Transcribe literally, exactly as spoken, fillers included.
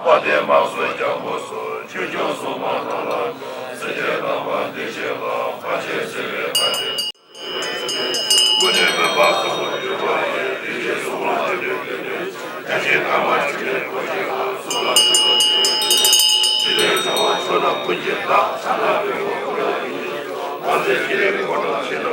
དཔལ་ལྡན་དམག་ཟོར་རྒྱལ་པོ་སོགས། ཆོས་སྐྱོང་སྲུང་མ་རྣམས་ལ། སེམས་ཅན་དམ་པ་འདི་ཕྱིར་ལ། ཕར་ཕྱིན་བྱེད་པའི་ཕ་དེ། ཀུན་ནས་སྨོན་པ་བཟང་པོ་འབྱུང་བ་ཡི། དེ་བཞིན་གསུམ་ལ་འཇུག་པའི་དེ་ནས། བརྒྱ་བྱིན་དཀར་དམར་མཆོད་པའི་སྒོ་འབྱེད་ལ། གསུམ་ལ་མཆོད་པ་ཕུལ། དེ་ལས་ཚངས་པ་མཆོག་རྣམས་ཀུན་གྱི་བདག་ཕྱག་ན་པདྨོ་ཁྱོད་ལ་ཕྱིན་ཆད། དབང་རྫས་ཀྱི་ལས་འཁོར་རྣམས་ཕྱིར་